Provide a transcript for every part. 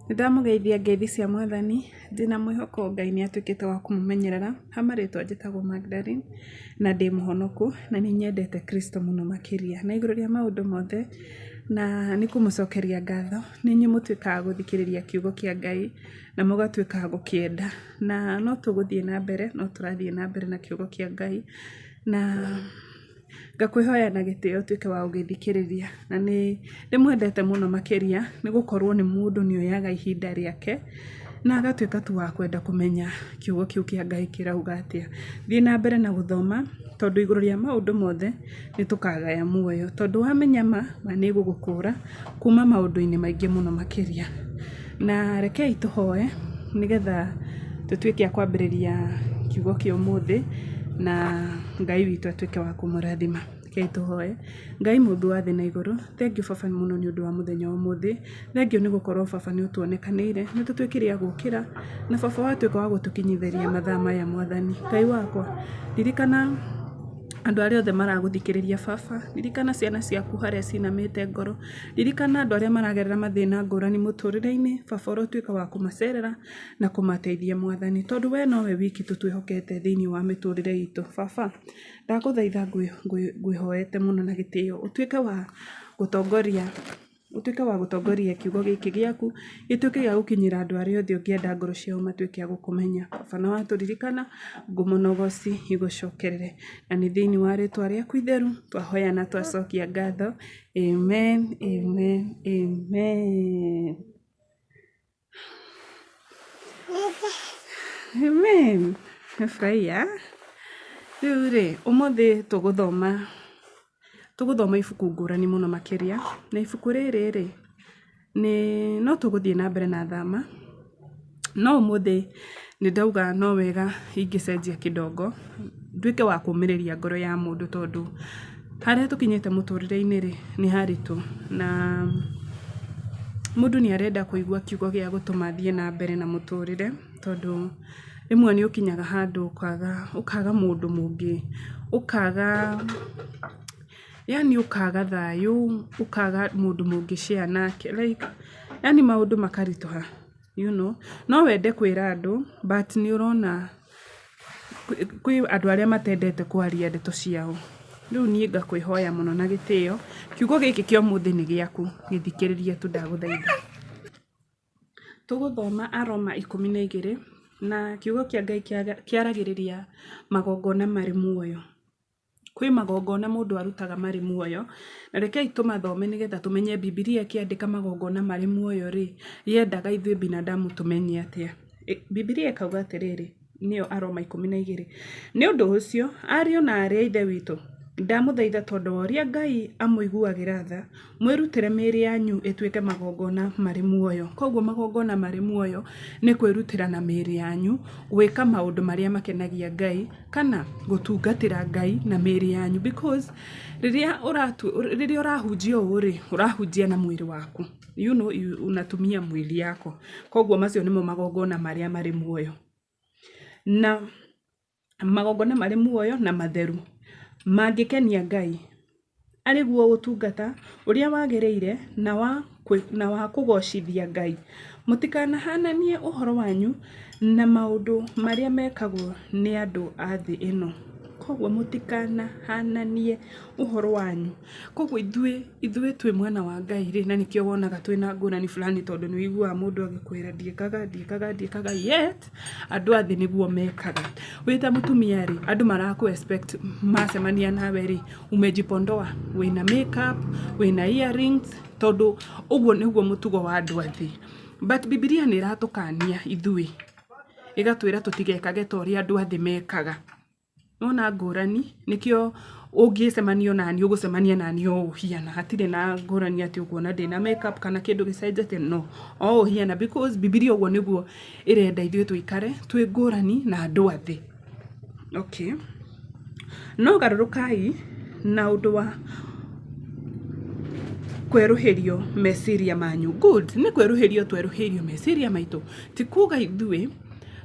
Nĩndamũgeithia ngeithi cia mwathani, ndĩna mwĩhoko Ngai nĩ atuĩkĩte wa kũmũmenyerera, ha marĩtwa njĩtagwo Magdalene, na ndĩ mũhonoku, na nĩ nyendete Kristo mũno makĩria, na igũrũ rĩa maũndũ mothe, na nĩ kũmũcokeria ngatho, nĩ inyuĩ mũtuĩkaga gũthikĩrĩria kiugo kĩa Ngai, na mũgatuĩka a gũkĩenda, na no tũgũthiĩ na mbere, no tũrathiĩ na mbere na kiugo kĩa Ngai, na Ngakwĩhoya na gĩtĩo ũtuĩke wa gũgĩthikĩrĩria, na nĩ ndĩmwendete mũno makĩria nĩ gũkorwo nĩ mũndũ nĩ oyaga ihinda rĩake na agatuĩka tu wa kwenda kũmenya kiugo kĩu kĩa Ngai kĩrauga atĩa. Thiĩ na mbere na gũthoma tondũ igũrũ rĩa maũndũ mothe nĩ tũkagaya muoyo, tondũ wamenya ma, ma nĩ ĩgũgũkũra kuma maũndũ-inĩ maingĩ mũno makĩria. Na rekei tũhoe nĩgetha tũtuĩke a kwambĩrĩria kiugo kĩa ũmũthĩ na Ngai witũ atuĩke wa kũmũrathima. Rekei tũhoe. Ngai mũmbi wa thĩ na igũrũ, thengiũ baba mũno nĩ ũndũ wa mũthenya wa ũmũthĩ. Thengiũ nĩ gũkorwo baba nĩ ũtuonekanĩire, nĩ tũtuĩkire a gũkĩra na baba watuĩka wa gũtũkinyithĩria mathaa maya mwathani. Ngai wakwa, ririkana andũ arĩa othe maragũthikĩrĩria baba, ririkana ciana ciaku harĩa cinamĩte ngoro, ririkana andũ arĩa maragerera mathĩna ngũrani mũtũrĩre-inĩ, baba ũrotuĩka wa kũmacerera na kũmateithia mwathani, tondũ we nowe wiki tu twĩhokete thĩinĩ wa mĩtũrĩre itũ. Baba, ndagũthaitha ngwĩhoete mũno na gĩtĩo ũtuĩke wa gũtongoria ũtuĩke wa gũtongoria kiugo gĩkĩ gĩaku, gĩtuĩke gĩa gũkinyĩra andũ arĩa othe ũngĩenda ngoro ciao matuĩke a gũkũmenya. Baba na watũririkana, ngumo na ũgoci igũcokerere. Na nĩ thĩinĩ wa rĩtwa rĩaku itheru, twahoya na twacokia ngatho. Amen, amen, amen. Amen. Nĩfurahia. Rĩu rĩ, ũmũthĩ tũgũthoma tũgũthoma ibuku ngũrani mũno makĩria, na ibuku rĩrĩ rĩ, nĩ no tũgũthiĩ na mbere na thama, no ũmũthĩ nĩ ndauga no wega ingĩcenjia kĩdongo, nduĩke wa kũmĩrĩria ngoro ya mũndũ tondũ harĩa tũkinyĩte mũtũrĩre-inĩ rĩ, nĩ haritũ na mũndũ nĩ arenda kũigua kiugo gĩa gũtũma athiĩ na mbere na mũtũrĩre tondũ rĩmwe nĩ ũkinyaga handũ ũkaga ũkaga mũndũ mũngĩ, ũkaga yaani ũkaga thayũ, ũkaga mũndũ mũngĩ share nake like yaani maũndũ makaritũha you know. No wende kwĩra andũ but nĩ ũrona kwĩ andũ arĩa matendete kwaria ndeto ciao. Rĩu niĩ ngakwĩhoya mũno na gĩtĩo, kiugo gĩkĩ kĩa ũmũthĩ nĩ gĩaku, gĩthikĩrĩrie tu ndagũthaitha. Tũgũthoma Aroma 12, na kiugo kĩa Ngai kĩaragĩrĩria magongona marĩ muoyo. Kwĩ magongona mũndũ arutaga marĩ muoyo, na rekei tũmathome nĩgetha tũmenye Bibilia ĩkĩandĩka magongona marĩ muoyo rĩ, yendaga ithuĩ binadamu tũmenye atĩa. Bibilia ĩkauga atĩrĩrĩ, nĩyo Aroma 12, nĩ ũndũ ũcio, ariũ na aarĩ a Ithe witũ, ndamũthaitha tondũ wa ũrĩa Ngai amũiguagĩra tha, mwĩrutĩre mĩĩrĩ yanyu ĩtuĩke magongona marĩ muoyo. Koguo magongona marĩ muoyo nĩ kwĩrutĩra na mĩĩrĩ yanyu gwĩka maũndũ marĩa makenagia Ngai kana gũtungatĩra Ngai na mĩĩrĩ yanyu because rĩrĩa rĩrĩa ũrahunjia ũũ rĩ, ũrahunjia na mwĩrĩ waku. You know unatumia mwili yako. Koguo macio nĩmo magongona marĩa marĩ muoyo. Na magongona marĩ muoyo na matheru mangĩkenia Ngai, arĩ guo ũtungata ũrĩa wagĩrĩire na wa kũgoocithia Ngai. Mũtikanahananie ũhoro wanyu na maũndũ marĩa mekagwo nĩ andũ a thĩ ĩno. Koguo mũtikanahananie ũhoro wanyu. Koguo ithuĩ, ithuĩ twĩ mwena wa Ngai rĩ, na nĩkĩo wonaga twĩna ngũrani fulani tondũ nĩ ũiguaga mũndũ agĩkwĩra ndiĩkaga, ndiĩkaga, ndiĩkaga yet andũ a thĩ nĩguo mekaga. Wĩ ta mũtumia rĩ, andũ marakũ expect macemania nawe rĩ, umejipondoa, wĩna make up, wĩna earrings, tondũ ũguo nĩguo mũtugo wa andũ a thĩ. But Bibilia nĩ ĩratũkania ithuĩ, ĩgatwĩra tũtigekage ta ũrĩa andũ a thĩ mekaga. Nĩwona ngũrani, nĩkĩo ũngĩcemania naniĩ ũgũcemania naniĩ o ũũ hiana, hatirĩ na ngũrani atĩ ũkuona ndĩna make up kana kĩndũ gĩcenjetie, no, o ũũ hiana because Bibilia ũguo nĩguo ĩrenda ithuĩ tũikare twĩ ngũrani na andũ a thĩ. Okay. No garũrũkai na ũndũ wa kwerũhĩrio meciria manyu. Good, nĩ kwerũhĩrio twerũhĩirio meciria maitũ, ti kuga ithuĩ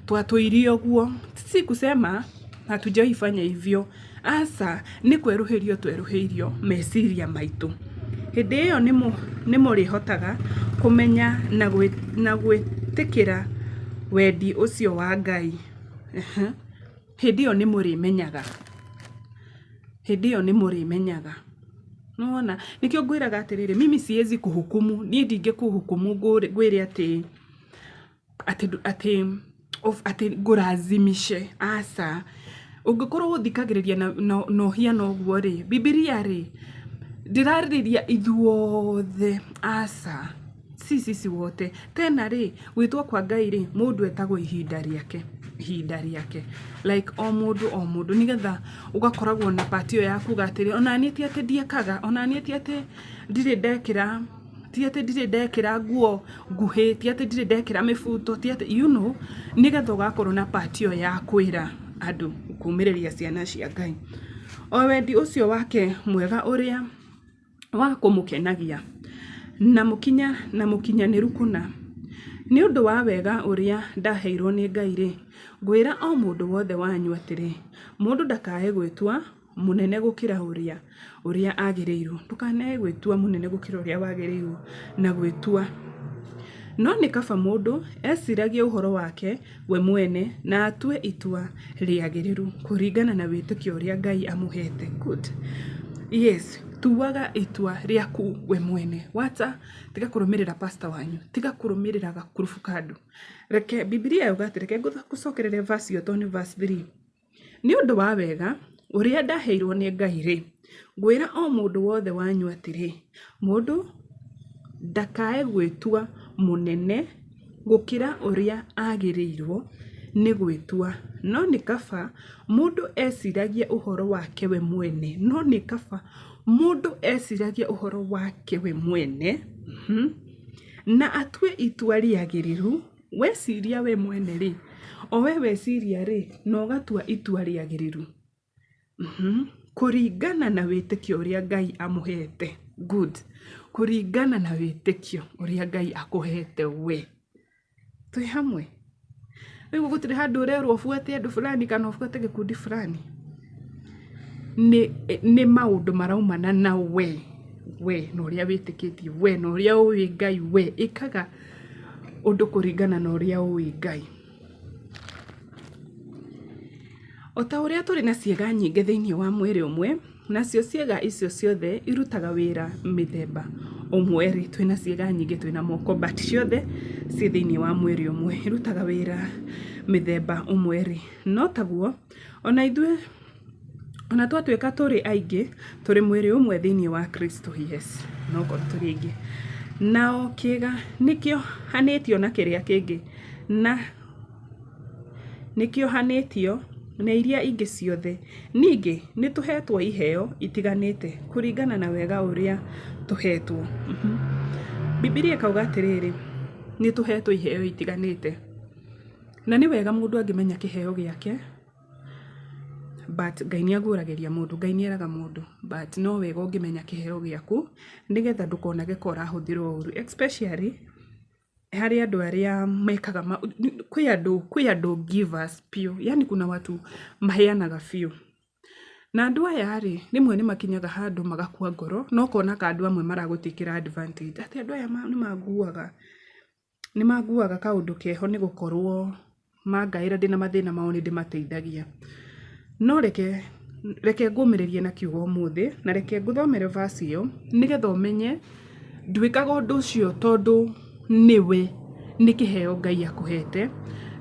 twatũire ũguo, si kusema hatujawahi fanya hivyo, aca, nĩ kwerũhĩrio twerũhĩirio meciria maitũ. Hĩndĩ ĩyo nĩ mũrĩhotaga kũmenya na gwĩtĩkĩra wendi ũcio wa Ngai. Hĩndĩ ĩyo nĩ mũrĩmenyaga. Hĩndĩ ĩyo nĩ mũrĩmenyaga. Nĩwona? Nĩkĩo ngwĩraga atĩrĩrĩ, mimi siwezi kuhukumu, niĩ ndingĩkũhukumu ngwĩre atĩ atĩ atĩ atĩ ngũrazimishe, aca. Ũngĩkorwo ũthikagĩrĩria na ũhiana ũguo rĩ, Bibilia rĩ, ndĩrarĩrĩria ithuothe, aca, si sisi wote. Tena rĩ, gwĩtwo kwa Ngai rĩ, mũndũ etagwo ihinda rĩake, ihinda rĩake. Like o mũndũ o mũndũ, nĩgetha ũgakoragwo na part ĩyo ya kuga atĩrĩ, onaniĩ ti atĩ ndiĩkaga, onaniĩ ti atĩ ndirĩ ndekĩra ti atĩ ndirĩ ndekĩra nguo nguhĩ, ti atĩ ndirĩ ndekĩra mĩbuto, ti atĩ you know, nĩgetha ũgakorwo na part ĩyo ya kwĩra andũ, kũmĩrĩria ciana cia Ngai. O wendi ũcio wake mwega ũrĩa wa kũmũkenagia, na mũkinyanĩru kũna. Nĩ ũndũ wa wega ũrĩa ndaheirwo nĩ Ngai-rĩ, ngwĩra o mũndũ wothe wanyu atĩrĩ, mũndũ ndakae gwĩtua mũnene gũkĩra ũrĩa ũrĩa agĩrĩirwo. Ndũkanae gwĩtua mũnene gũkĩra ũrĩa wagĩrĩirwo na gwĩtua. No nĩ kaba mũndũ eciragie ũhoro wake we mwene na atue itua rĩagĩrĩru kũringana na wĩtĩkio ũrĩa Ngai amũhete. Good. Yes, tuaga itua rĩaku we mwene. Wacha, tiga kũrũmĩrĩra pastor wanyu, tiga kũrũmĩrĩra gakurubu ka andũ. Reke Bibilia yauga atĩ, reke ngũcokerere verse ĩyo tondũ nĩ verse 3. Nĩ ũndũ wa wega ũrĩa ndaheirwo nĩ Ngai-rĩ, ngwĩra o mũndũ wothe wanyu atĩrĩ, mũndũ ndakae gwĩtua mũnene gũkĩra ũrĩa agĩrĩirwo nĩ gwĩtua, no nĩ kaba mũndũ eciragie ũhoro wake we mwene, no nĩ kaba mũndũ eciragie ũhoro wake we mwene, na atue itua rĩagĩrĩru. Weciria we mwene rĩ, o we weciria rĩ, na ũgatua itua rĩagĩrĩru kũringana na wĩtĩkio ũrĩa Ngai amũhete. Good. Kũringana na wĩtĩkio ũrĩa Ngai akũhete we. Twĩ hamwe? Rĩu gũtirĩ handũ ũrerwo ũbuate andũ fulani kana ũbuate gĩkundi fulani. Nĩ maũndũ maraumana na we, we na ũrĩa wĩtĩkĩtie, we na ũrĩa ũĩ Ngai, we ĩkaga ũndũ kũringana na ũrĩa ũĩ Ngai. O ta ũrĩa tũrĩ na ciĩga nyingĩ thĩinĩ wa mwĩrĩ ũmwe, nacio ciĩga icio ciothe irutaga wĩra mĩthemba ũmwe-rĩ, twĩna ciĩga nyingĩ, twĩna moko but ciothe ciĩ thĩinĩ wa mwĩrĩ ũmwe, irutaga wĩra mĩthemba ũmwe-rĩ, no taguo ona ithuĩ ona twatuĩka tũrĩ aingĩ, tũrĩ mwĩrĩ ũmwe thĩinĩ wa Kristo. Yes, no korwo tũrĩ aingĩ. Nao kĩĩga nĩkĩohanĩtio na kĩrĩa kĩngĩ, na nĩkĩohanĩtio na iria ingĩ ciothe. Ningĩ nĩ tũheetwo iheo itiganĩte kũringana na wega ũrĩa tũheetwo. Bibilia ĩkauga atĩrĩrĩ, nĩ tũheetwo iheo itiganĩte. Na nĩ wega mũndũ angĩmenya kĩheo gĩake, but Ngai nĩ aguũragĩria mũndũ, Ngai nĩ eraga mũndũ, but no wega ũngĩmenya kĩheo gĩaku, nĩgetha ndũkonage ka ũrahũthĩrwo ũru, especially harĩ andũ arĩa mekaga, kwĩ andũ givers biũ, yani kuna watu maheanaga biũ. Na andũ aya rĩ, rĩmwe nĩ makinyaga handũ magakua ngoro, na ũkona ka andũ amwe maragũtĩkĩra advantage, atĩ andũ aya nĩ manguaga kaũndũ keho nĩ gũkorwo mangaĩra ndĩna mathĩna mao nĩ ndĩmateithagia. No reke ngũmĩrĩrie na kiugo ũmũthĩ, na reke ngũthomere verse ĩyo, nĩgetha ũmenye ndwĩkaga ũndũ ũcio tondũ nĩwe, nĩ kĩheo Ngai akũhete,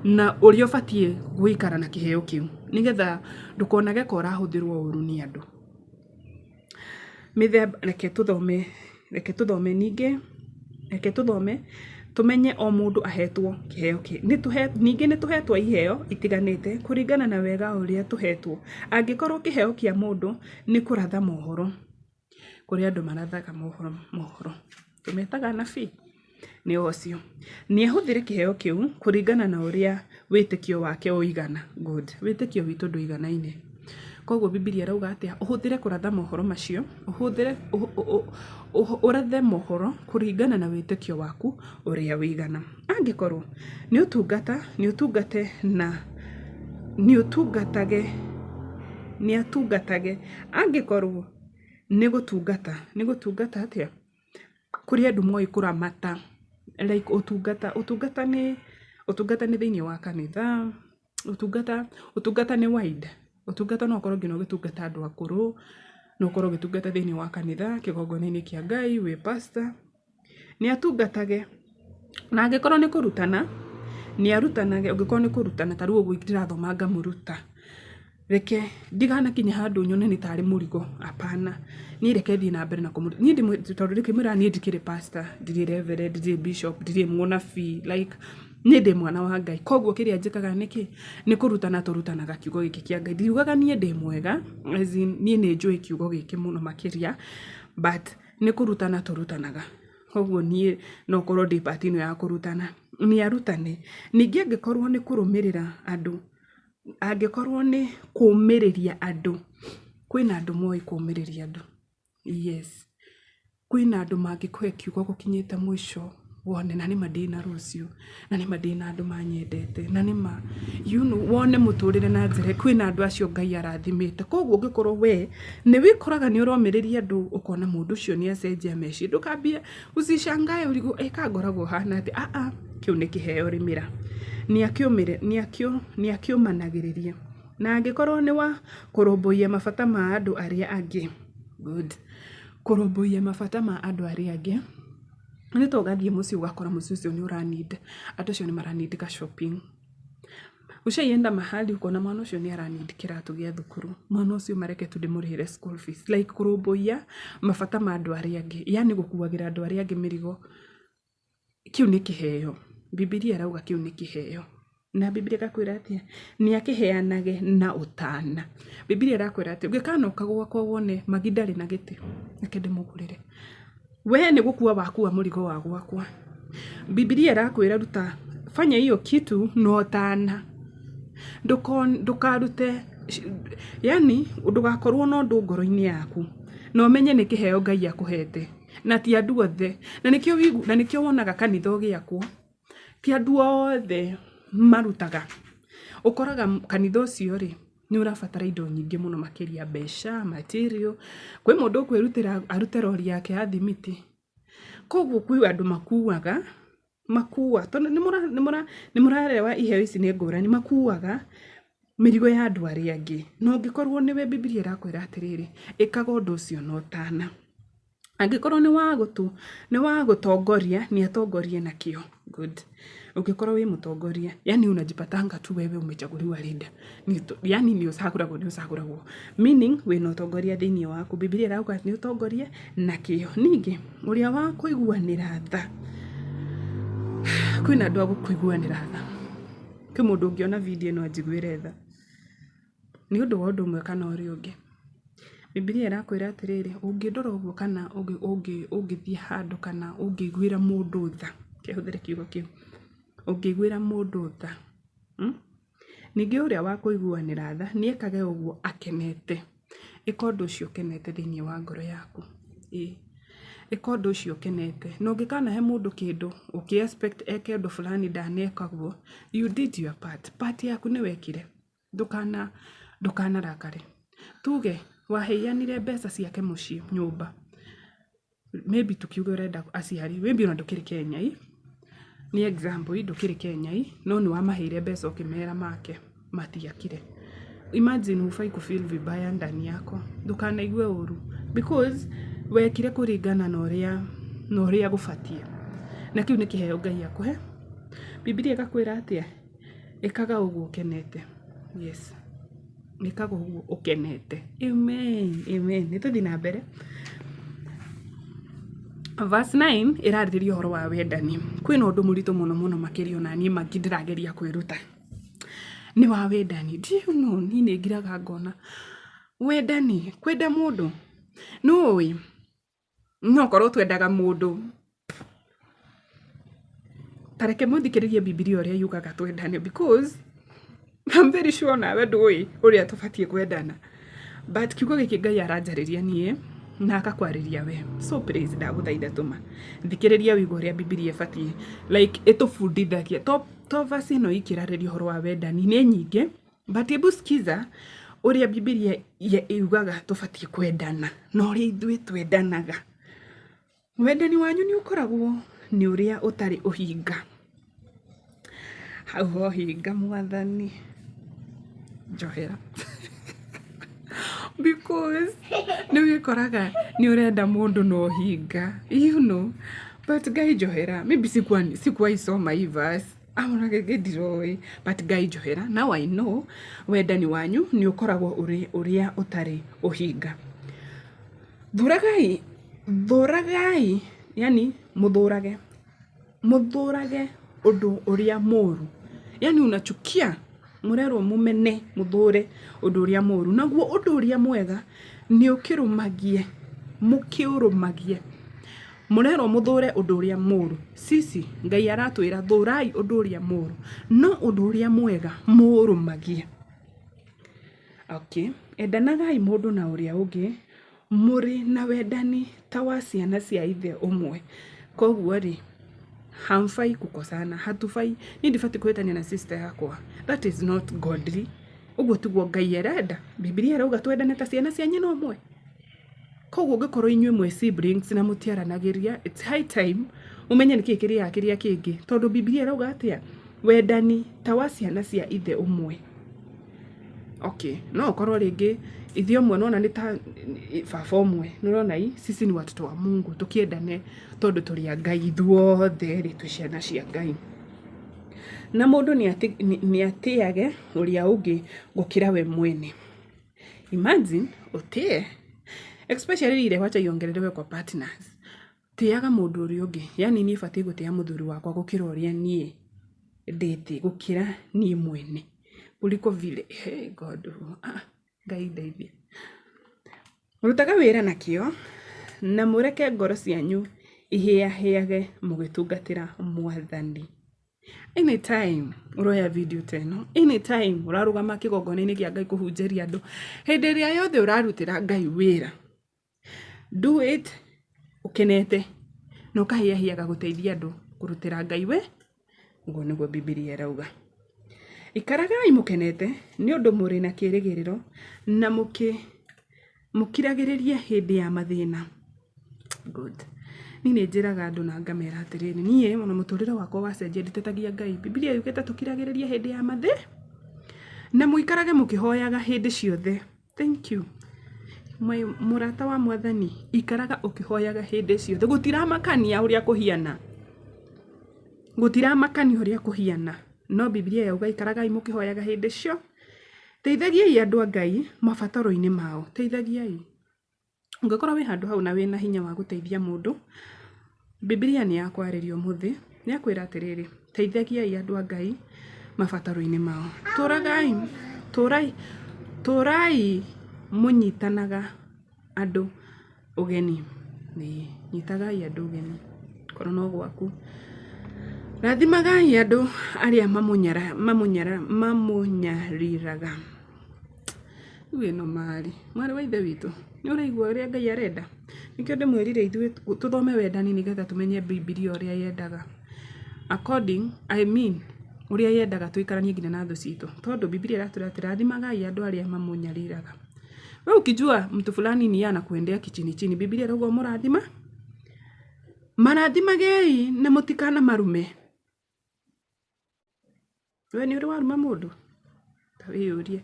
na ũrĩa ũbatiĩ gũikara na kĩheo kĩu, nĩgetha ndũkonage ka ũrahũthĩrwo ũru nĩ andũ. Mĩthemba, reke tũthome ningĩ, reke tũthome tũmenye o mũndũ ahetwo kĩheo kĩ. Ningĩ nĩ tũhetwo iheo itiganĩte kũringana na wega ũrĩa tũhetwo. Angĩkorwo kĩheo kĩa mũndũ nĩ kũratha mohoro, kũrĩ andũ marathaga mohoro, tũmetaga anabii, nĩ o acio. Nĩ ahũthĩre kĩheo kĩu kũringana na ũrĩa wĩtĩkio wake ũigana. Good. Wĩtĩkio witũ ndũiganaine. Koguo Bibilia ĩrauga atĩa? Ũhũthĩre kũratha mohoro macio, ũhũthĩre ũrathe mohoro kũringana na wĩtĩkio waku ũrĩa ũigana. Angĩkorwo nĩ ũtungata, nĩ ũtungate na nĩ ũtungatage, nĩ atungatage. Angĩkorwo nĩ gũtungata, nĩ gũtungata atĩa? Kũrĩ andũ moĩ kũramata. Like ũtungata, ũtungata nĩ, ũtungata nĩ thĩiniĩ wa kanitha, ũtungata, ũtungata nĩ wide. Ũtungata no ũkorwo nginya ũgĩtungata andũ akũrũ, no ũkorwo ũgĩtungata thĩiniĩ wa kanitha, kĩgongona-inĩ kĩa Ngai, wĩ pastor. Nĩ atungatage, na angĩkorwo nĩ kũrutana, nĩ arutanage, ũngĩkorwo nĩ kũrutana ta rĩu ũguo ndĩrathoma ngamũruta, reke ndiganakinye handũ nyone nĩ tarĩ mũrigo, hapana. Niĩ reke thiĩ na mbere na kũmũruta. Niĩ tondũ ndĩkĩmwĩraga niĩ ndikĩrĩ pastor, ndirĩ reverend, ndirĩ bishop, ndirĩ mũnabii, like niĩ ndĩ mwana wa Ngai. Koguo kĩrĩa njĩkaga nĩ kĩ? Nĩ kũrutana tũrutanaga kiugo gĩkĩ kĩa Ngai. Ndiugaga niĩ ndĩ mwega, as in niĩ nĩ njũĩ kiugo gĩkĩ mũno makĩria, but nĩ kũrutana tũrutanaga. Koguo niĩ no ngorwo ndĩ part ĩno ya kũrutana. Nĩ arutane. Ningĩ angĩkorwo nĩ kũrũmĩrĩra andũ, angĩkorwo nĩ kũmĩrĩria andũ, kwĩna andũ moĩ kũmĩrĩria andũ. Yes. Kwĩna andũ mangĩkũhe kiugo gũkinyĩte mũico wone na nĩma ndĩna rũciũ, na nĩma ndĩna andũ manyendete, na nĩma you know, wone mũtũrĩre na njĩra, kwĩna andũ acio Ngai arathimĩte. Koguo ũngĩkorwo we nĩ wĩkoraga nĩ ũromĩrĩria andũ ũkona mũndũ ũcio nĩ acenjia meciria, ndũkambie usishangae ũrigwo ĩ ka ngoragwo hana atĩa, aa kĩu nĩ kĩheo rĩmĩra. Nĩ akĩũmanagĩrĩria. Na angĩkorwo nĩ wa kũrũmbũiya mabata ma andũ arĩa angĩ, good. Kũrũmbũiya mabata ma andũ arĩa angĩ, nĩ ta ũgathiĩ mũciĩ ũgakora mũciĩ ũcio nĩ ũra need, andũ acio nĩ mara need ka shopping. Ushaienda mahali ukona mwana ũcio nĩ ara need kĩratũ gĩa thukuru, mwana ũcio mareke tu ndĩmũrĩhĩre school fees. Like kũrũmbũiya mabata ma andũ arĩa angĩ, yaani gũkuagĩra andũ arĩa angĩ mĩrigo. Kĩu nĩ kĩheo. Bibilia ĩrauga kĩu nĩ kĩheo. Na Bibilia ĩgakwĩra atĩa? Nĩ akĩheanage na ũtana. Bibilia ĩrakwĩra atĩ ũngĩkanoka gwakwa wone Maggie ndarĩ na gĩtĩ, reke ndĩmũgũrĩre. We nĩ gũkua wakua mũrigo wa gwakwa. Bibilia ĩrakwĩra ruta, fanya hiyo kitu na ũtana. Ndũkarute, yaani ndũgakorwo na ũndũ ngoro-inĩ yaku na ũmenye nĩ kĩheo Ngai akũhete. Na ti andũ othe, na nĩkĩo na nĩkĩo wonaga kanitha ũgĩakwo, ti andũ othe marutaga. Ũkoraga kanitha ũcio rĩ, nĩ ũrabatara indo nyingĩ mũno makĩria mbeca, material. Kwĩ mũndũ ũkwĩrutĩra arute rori yake ya thimiti. Koguo kwĩ andũ makuaga, makua, tondũ nĩ mũrarewa iheo ici nĩ ngũrani, makuaga mĩrigo ya andũ arĩa angĩ. Na ũngĩkorwo nĩwe Bibilia ĩrakwĩra atĩrĩrĩ, ĩkaga ũndũ ũcio na ũtana. Angĩkorwo nĩ wa gũtũ, nĩ wa gũtongoria, nĩ atongorie na kĩo. Good. Ũngĩkorwo wĩ mũtongoria, yani unajipatanga tu wewe umechaguliwa leader. Yani nĩ ũcagũragwo nĩ ũcagũragwo. Meaning wĩna ũtongoria thĩiniĩ waku. Bibilia ĩrauga nĩ ũtongorie na kĩo. Ningĩ, ũrĩa wa kũiguanĩra tha. Kwĩna andũ a gũkũiguanĩra tha. Kwĩ mũndũ ũngĩona video ĩno anjiguĩre tha. Nĩ ũndũ wa ũndũ ũmwe kana ũrĩa ũngĩ. Bibilia ĩrakwĩra atĩrĩrĩ, ũngĩndora ũguo kana ũngĩthiĩ handũ kana ũngĩiguĩra mũndũ tha, reke hũthĩre kiugo kĩu, ũngĩiguĩra mũndũ tha, ningĩ ũrĩa wa kũiguanĩra tha nĩ ekage ũguo akenete. Ĩka ũndũ ũcio ũkenete thĩiniĩ wa ngoro yaku, ĩĩ. Ĩka ũndũ ũcio ũkenete. Na ũngĩkanahe mũndũ kĩndũ ũkĩ expect eke ũndũ fulani ndaneka ũguo, you did your part. Part yaku nĩ wekire. Ndũkana ndũkanarakare. Tuge waheanire mbeca ciake mũciĩ nyũmba, maybe tukiuge ũrenda aciari, maybe ona ndũkĩrĩ Kenya ĩ, nĩ example ndũkĩrĩ Kenya ĩ, no nĩ wamaheire mbeca ũkĩmera make, matiakire. Imagine hufai ku feel vibaya ndani yako, ndũkanaigue ũru because wekire kũringana na ũrĩa na ũrĩa gũbatiĩ. Na kĩu nĩ kĩheo Ngai akũhe. Bibilia ĩgakwĩra atĩa? Ĩkaga ũguo ũkenete. Yes. Ĩkaga ũguo ũkenete. Amen. Amen. Nĩ tũthiĩ na mbere. Verse 9 ĩrarĩrĩria ũhoro wa wendani. Kwĩna ũndũ mũritũ mũno mũno makĩria ona niĩ Maggie ndĩrageria kwĩruta. Nĩ wa wendani. Do you know niĩ nĩ ngiraga ngona wendani, kwenda mũndũ. Nĩ ũĩ no korwo twendaga mũndũ ta reke mũthikĩrĩrie Bibilia ũrĩa yugaga twendane because I'm very sure nawe ndũĩ ũrĩa tũbatiĩ kwendana. But kiugo gĩkĩ Ngai aranjarĩria niĩ na agakwarĩria we. So please ndagũthaitha tũma thikĩrĩria ũigue ũrĩa Bibilia ĩbatiĩ like ĩtũbundithagia. To verse ĩno iki ĩrarĩria ũhoro wa wendani, nĩ nyingĩ. But hebu sikiza ũrĩa Bibilia yugaga tũbatiĩ kwendana na ũrĩa ithuĩ twendanaga. Wendani wanyu nĩ ũkoragwo nĩ ũrĩa ũtarĩ ũhinga. Hau ho hinga mwathani njohera because nĩ wĩkoraga nĩ ũrenda mũndũ na ũhinga you know but Ngai njohera maybe sikuwa sikuwahi soma hii verse ama gĩthĩ ndiroĩ but Ngai njohera now I know wendani wanyu nĩ ũkoragwo ũrĩ ũrĩa ũtarĩ ũhinga. Thũragai thũragai yani mũthũrage mũthũrage ũndũ ũrĩa mũru yani unachukia mũrerwo mũmene mũthũre ũndũ ũrĩa mũru naguo ũndũ ũrĩa mwega nĩ ũkĩrũmagie mũkĩũrũmagie mũrerwo mũthũre ũndũ ũrĩa mũru sisi Ngai aratwĩra thũrai ũndũ ũrĩa mũru no ũndũ ũrĩa mwega mũũrũmagie. Okay. Endanagai mũndũ na ũrĩa ũngĩ mũrĩ na wendani ta wa ciana cia ithe ũmwe. Koguo rĩ, hamfai kukosana, hatufai, niĩ ndibatiĩ kũhĩtania na sister yakwa. That is not godly. Ũguo tiguo Ngai arenda. Bibilia ĩrauga twendane ta ciana cia nyina ũmwe. Koguo ũngĩkorwo inyuĩ mwĩ siblings na mũtiaranagĩria, it's high time mũmenye nĩkĩĩ kĩrĩaga kĩrĩa kĩngĩ. Tondũ Bibilia ĩrauga atĩa? Wendani ta wa ciana cia ithe ũmwe. Okay, no ũkorwo rĩngĩ ithe ũmwe nĩwona nĩ ta baba ũmwe, nĩũrona ii, sisi ni watoto wa Mungu, tũkĩendane tondũ tũrĩ a Ngai ithuothe rĩ, twĩ ciana cia Ngai. Na mũndũ nĩ atĩage ũrĩa ũngĩ gũkĩra we mwene. Imagine ũtĩe especially ile wacha iongelelewe kwa partners. Tĩaga mũndũ ũrĩa ũngĩ, yani niĩ batiĩ gũtĩa mũthuri wakwa gũkĩra ũrĩa niĩ ndĩtĩ, gũkĩra niĩ mwene kuliko vile hey God, ah, Ngai ndeithia. Rutaga wĩra na kĩo na mũreke ngoro cianyu ihĩahĩage mũgĩtungatĩra Mwathani. Anytime ũroya video ta ĩno, anytime ũrarũgama kĩgongona-inĩ kĩa Ngai kũhunjĩria andũ, hĩndĩ ĩrĩa yothe ũrarutĩra Ngai wĩra, do it ũkenete na ũkahĩahĩaga gũteithia andũ kũrutĩra Ngai wĩ, ũguo nĩguo Bibilia ĩrauga. Ikaragai mũkenete nĩ ũndũ mũrĩ na kĩĩrĩgĩrĩro na mũkiragĩrĩrie hĩndĩ ya mathĩna. Good. Niĩ nĩ njĩraga andũ na ngamera atĩrĩrĩ, niĩ ona mũtũrĩre wakwa wacenjia nditetagia Ngai. Bibilia yugĩte tũkiragĩrĩrie hĩndĩ ya mathĩ na mũikarage mũkĩhoyaga hĩndĩ ciothe. Thank you. Mũrata wa mwathani, ikaraga ũkĩhoyaga hĩndĩ ciothe. Gũtiramakania ũrĩa kũhiana. Gũtiramakania ũrĩa kũhiana. No Bibilia yauga ikaragai mũkĩhoyaga hĩndĩ cio. Teithagiai andũ a Ngai mabataro-inĩ mao. Teithagiai. Ũngĩkorwo wĩ handũ hau na wĩna hinya wa gũteithia mũndũ, Bibilia nĩ yakwarĩria ũmũthĩ, nĩ yakwĩra atĩrĩrĩ, teithagiai andũ a Ngai mabataro-inĩ mao. Tũragai, tũrai, tũrai mũnyitanaga andũ ũgeni. Ĩĩ, nyitagai andũ ũgeni, korwo no gwaku. Rathimagai andũ arĩa mamũnyariraga. Rĩu ĩno marĩ, mwarĩ wa ithe witũ, nĩ ũraigua ũrĩa Ngai arenda? Nĩkĩo ndĩmwĩrire ithuĩ tũthome wendani nĩgetha tũmenye Bibilia ũrĩa yendaga. According, I mean, ũrĩa yendaga tũikaranie nginya na thũ citũ. Tondũ Bibilia ĩratwĩra atĩ rathimagai andũ arĩa mamũnyariraga. We ukijua mtu fulani ni yeye anakuendea kichini chini, Bibilia ĩrauga ũmũrathima, marathimagei na mũtikanamarume. We nĩ ũrĩ waruma mũndũ? Ta wĩyũrie.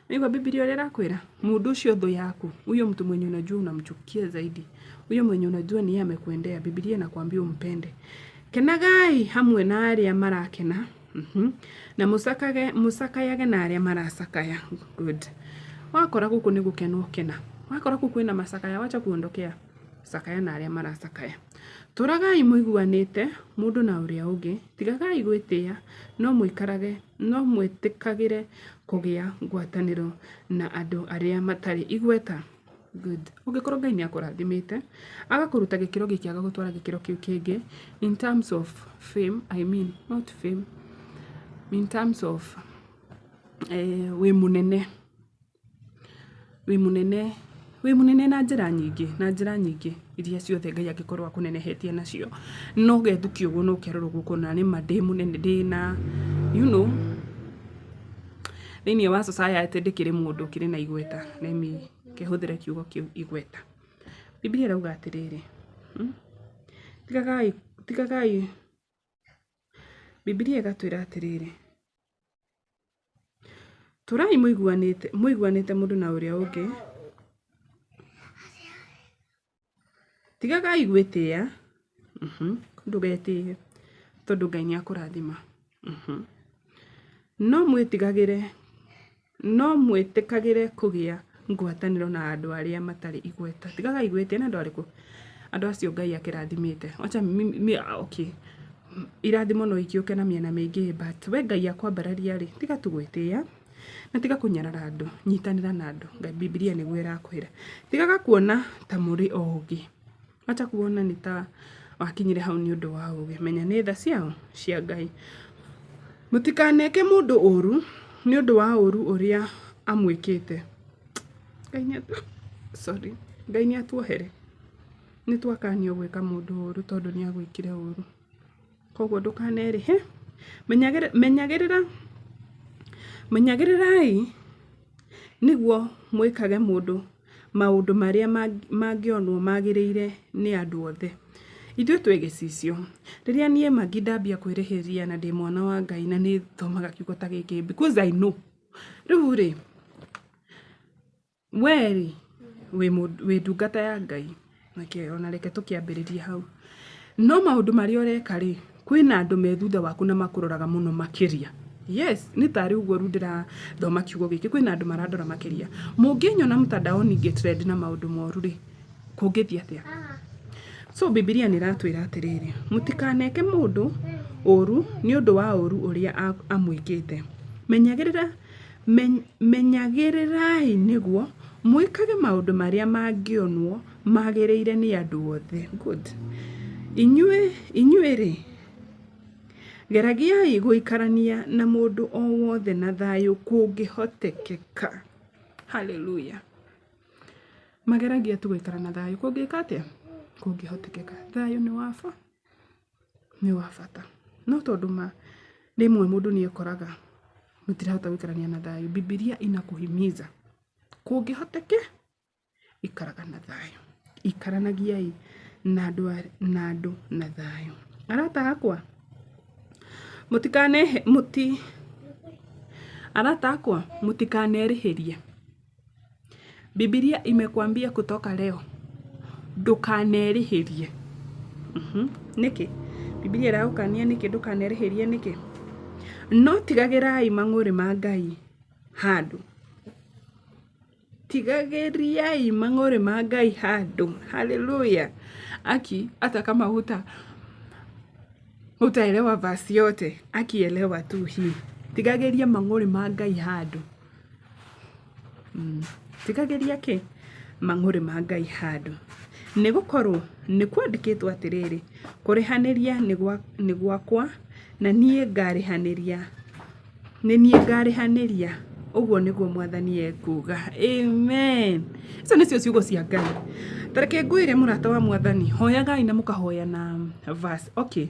Nĩũraigua Bibilia ũrĩa ĩrakwĩra? Mũndũ ũcio thũ yaku, huyo mtu mwenye unajua unamchukia zaidi, huyo mwenye unajua ni yeye amekuendea, Bibilia inakwambia umpende. Kenagai hamwe na arĩa marakena, na mũcakage mũcakayage na arĩa maracakaya. Good. Wakora gũkũ nĩ gũkena ũkena, wakora kũu kwĩna macakaya wacha kuondokea, cakaya na arĩa maracakaya. Tũragai mũiguanĩte mũndũ na ũrĩa ũngĩ, tigagai gwĩtĩa, no mũikarage, no mwĩtĩkagĩre kũgĩa ngwatanĩro na andũ arĩa matarĩ igweta. Good. Ũngĩkorwo Ngai nĩ akũrathimĩte, agakũruta gĩkĩro gĩkĩ agagũtwara gĩkĩro kĩu kĩngĩ, in terms of fame, I mean, not fame, in terms of wĩ mũnene. Wĩ mũnene, wĩ mũnene na njĩra nyingĩ, na njĩra nyingĩ iria ciothe Ngai angĩkorwo akũnenehetie nacio. No ũgethukia ũguo na ũkerora ũguo ũkona nĩma ndĩ mũnene ndĩna you know thĩiniĩ wa society ndĩkĩrĩ mũndũ ũkĩrĩ na igweta, let me reke hũthĩre kiugo kĩu igweta. Bibilia ĩrauga atĩrĩrĩ, tigagai Tigagai, Bibilia ĩgatwĩra atĩrĩrĩ, tũrai mũiguanĩte, mũiguanĩte mũndũ na ũrĩa ũngĩ. Tigagai gwĩtĩa, ndũgetĩe tondũ Ngai nĩ akũrathima. No mwĩtigagĩre, no mwĩtĩkagĩre kũgĩa ngwatanĩro na andũ arĩa matarĩ igweta. Tigagai gwĩtĩa nĩ andũ arĩkũ? Andũ acio Ngai akĩrathimĩte. Wacha mimi, okay. Irathimo no ikĩũke na mĩena mĩingĩ but we Ngai akwambararia rĩ, tiga tu gwĩtĩa na tiga kũnyarara andũ, nyitanĩra na andũ. Bibilia nĩguo ĩrakwĩra. Tigaga kuona ta mũrĩ ogĩ. Wacha kuona nĩ ta wakinyire hau nĩ ũndũ wa ũgĩ. Menya nĩ tha ciao cia Ngai. Mũtikaneke mũndũ ũru nĩ ũndũ wa ũru ũrĩa amwĩkĩte. Ngai nĩ sorry. Ngai nĩ atuohere. Nĩ twakanio gwĩka mũndũ ũru tondũ nĩ agwĩkire ũru. Koguo ndũkanerĩhe. Menyagĩrĩra, menyagĩrĩrai nĩguo mwĩkage mũndũ maũndũ marĩa mangĩonwo magĩrĩire nĩ andũ othe. Ithuĩ twĩ gĩcicio. Rĩrĩa niĩ Maggie ndambia kwĩrĩhĩria na ndĩ mwana wa Ngai na nĩ thomaga kiugo ta gĩkĩ because I know. Rĩu rĩ, we rĩ, wĩ ndungata ya Ngai. Reke ona reke tũkĩambĩrĩrie hau. No maũndũ marĩa ũreka rĩ, kwĩna andũ me thutha waku na makũroraga mũno makĩria. Yes, nĩ tarĩ ũguo rĩu ndĩrathoma kiugo gĩkĩ, kwĩna andũ marandora makĩria. Mũngĩnyona mtandaoni ngĩ trend na maũndũ moru rĩ, kũngĩthiĩ atĩa? So Bibilia nĩ ĩratwĩra atĩrĩrĩ, mũtikaneke mũndũ ũru nĩ ũndũ wa ũru ũrĩa amwĩkĩte. Menyagĩrĩra Menyagĩrĩrai nĩguo mwĩkage maũndũ marĩa mangĩonwo magĩrĩire nĩ andũ othe. Good. Inyuĩ-rĩ, geragiai gũikarania na mũndũ o wothe na thayũ kũngĩhotekeka. Hallelujah. Mageragia tu gũikara na thayũ kũngĩka atĩa? Kũngĩhotekeka. Thayũ nĩ wa bata. Nĩ wa bata. No tondũ ma rĩmwe mũndũ nĩ ekoraga mũtirahota gũikarania na thayũ, Bibilia inakuhimiza kũngĩhoteke ikaraga na thayũ. Ikaranagiai na andũ na andũ na thayũ. Arata akwa, mũtikanehe mũti arata akwa mũtikanerĩhĩrie. Bibilia imekuambia kutoka leo ndũkanerĩhĩrie. Nĩkĩ? Bibilia ĩragũkania nĩkĩ ndũkanerĩhĩrie nĩkĩ? No tigagĩrai mang'ũrĩ ma Ngai handũ. Tigagĩriai mang'ũrĩ ma Ngai handũ. Haleluya. Aki hata kama hutaelewa verse yote, aki elewa tu hii. Tigagĩria mang'ũrĩ ma Ngai handũ. Tigagĩria kĩ? Mang'ũrĩ ma Ngai handũ. Nĩ gũkorwo nĩ kwandĩkĩtwo atĩrĩrĩ, kũrĩhanĩria nĩ gwakwa, na niĩ ngarĩhanĩria, nĩ niĩ ngarĩhanĩria, ũguo nĩguo mwathani ekuga. Amen. Icio nĩcio ciugo cia Ngai. Ta reke ngwĩre mũrata wa mwathani, hoyagai na mũkahoya na verse. Okay.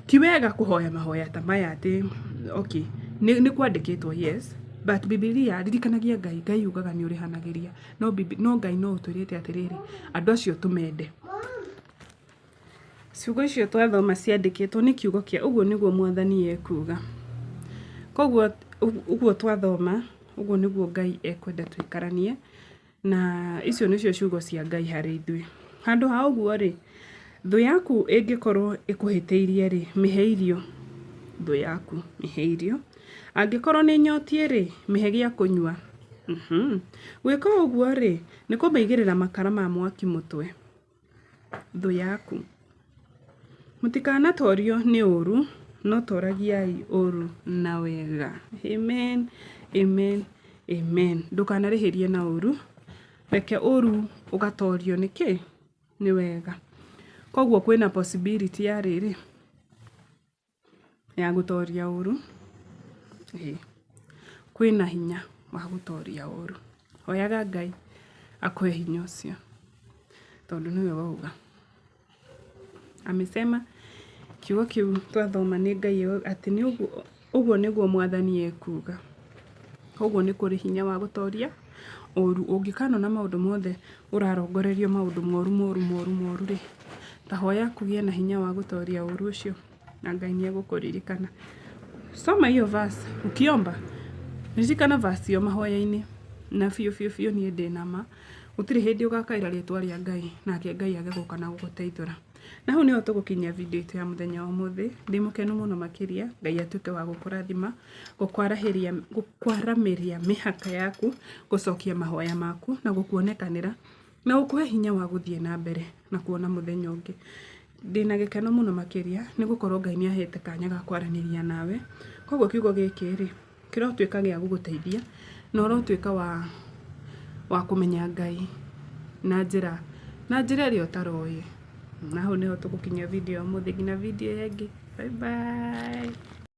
Ti wega kũhoya mahoya ta maya atĩ okay nĩ kwandĩkĩtwo yes but Bibilia ririkanagia Ngai, Ngai ugaga nĩ ũrĩhanagĩria no no Ngai no ũtwĩrĩte atĩrĩrĩ andũ acio tũmende. Ciugo icio twathoma ciandĩkĩtwo nĩ kiugo kĩa ũguo nĩguo mwathani ekuga. Koguo ũguo twathoma ũguo nĩguo Ngai ekwenda tũikaranie. Na icio nĩcio ciugo cia Ngai harĩ ithuĩ. Handũ ha ũguo-rĩ, thũ yaku ĩngĩkorwo ĩkũhĩtĩirie-rĩ, mĩhe irio. Thũ yaku, mĩhe irio. Angĩkorwo nĩ nyotiĩ-rĩ, mĩhe gĩa kũnyua. Gwĩka ũguo-rĩ, nĩ kũmĩigĩrĩra makara ma mwaki mũtwe. Thũ yaku. Mũtikanatorio nĩ ũũru, no toragiai ũũru na wega. Amen, amen, amen. Ndũkanarĩhĩrie na ũũru, reke ũũru ũgatorio nĩ kĩ? Nĩ wega. Koguo kwĩna possibility ya rĩrĩ, ya gũtoria ũũru, ĩĩ kwĩna hinya wa gũtoria ũũru. Hoyaga Ngai akũhe hinya ũcio tondũ nĩwe wauga. Amesema kiugo kĩu twathoma nĩ Ngai atĩ nĩ ũguo ũguo nĩguo mwathani ekuga. Koguo nĩ kũrĩ hinya wa gũtoria ũũru. Ũngĩkanona maũndũ mothe ũrarongorerio maũndũ moru moru moru moru rĩ, Ta hoya kũgĩe na hinya wa gũtoria ũru ũcio na Ngai nĩ egũkũririkana. Soma hiyo verse ukiomba, ririkana verse ĩyo mahoya-inĩ na biũ biũ biũ niĩ ndĩ na ma gũtirĩ hĩndĩ ũgakaĩra rĩtwa rĩa Ngai nake Ngai age gũka na gũgũteithũra. Na hau nĩho tũgũkinyia video itũ ya mũthenya wa ũmũthĩ. Ndĩ mũkenu mũno makĩria, Ngai atuĩke wa gũkũrathima, gũkwarahĩria, gũkwaramĩria mĩhaka yaku, gũcokia mahoya maku na gũkuonekanĩra na gũkũhe hinya wa gũthiĩ na mbere na kuona mũthenya ũngĩ. Ndĩna gĩkeno mũno makĩria nĩ gũkorwo Ngai nĩ ahete kanya ga kwaranĩria nawe. Koguo kiugo gĩkĩ rĩ, kĩrotuĩka gĩa gũgũteithia na ũrotuĩka wa wa kũmenya Ngai na njĩra na njĩra ĩrĩa ũtaroĩ. Na hau nĩho tũgũkinyia video ya ũmũthĩ nginya video ĩyo ĩngĩ. Bye bye.